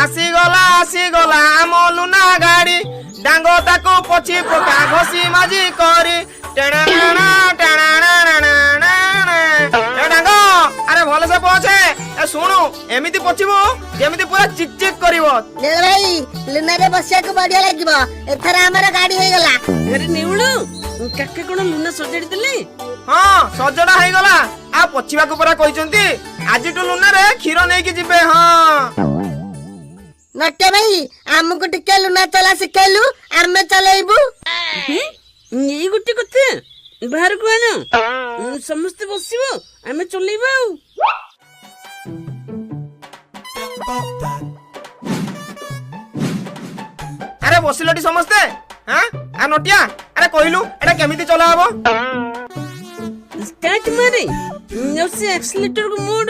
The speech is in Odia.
ଆସିଗଲା ଆସିଗଲା ଆମ ଲୁନା ଗାଡି, ଡାଙ୍ଗ ତାକୁ ପୋଛି ପକା ଘଷି ମାଜି କରି। ଟେଣାଣା ଟେଣାଣା। ଏ ଡାଙ୍ଗ, ଆରେ ଭଲସେ ପୋଛେ। ଏ ଶୁଣୁ, ଏମିତି ପୋଛିବୁ ଯେମିତି ପୁରା ଚିକ୍ ଚିକ୍ କରିବ। ନେଉଳ ଭାଇ, ଲୁନାରେ ବସିବାକୁ ବଢିଆ ଲାଗିବ। ଏଥର ଆମର ଗାଡି ହେଇଗଲା। ଆରେ ନେଉଳ କାକା, କଣ ଲୁନା ସଜାଡି ଦେଲେ? ହଁ, ସଜଡା ହେଇଗଲା। ଆଉ ପୋଛିବାକୁ ପରା କହିଛନ୍ତି। ଆଜିଠୁ ଲୁନାରେ କ୍ଷୀର ନେଇକି ଯିବେ, ହଁ। ନଟିଆ ଭାଇ, ଆମକୁ ଟିକେ ଲୁନା ଚଲା ଶିଖେଇଲୁ, ଆମେ ଚଲେଇବୁ। ଏଇ ଗୋଟେ କଥା, ବାହାରକୁ ଆଣ। ସମସ୍ତେ ବସିବ, ଆମେ ଚଲେଇବା। ଆଉ ଆରେ ବସିଲଟି ସମସ୍ତେ? ହଁ, ଆ ନଟିଆ, ଆରେ କହିଲୁ ଏଟା କେମିତି ଚଲା ହବ? ଷ୍ଟାର୍ଟ ମାରେ, ଆଉ ସେ ଆକ୍ସିଲେଟର କୁ ମୋଡ।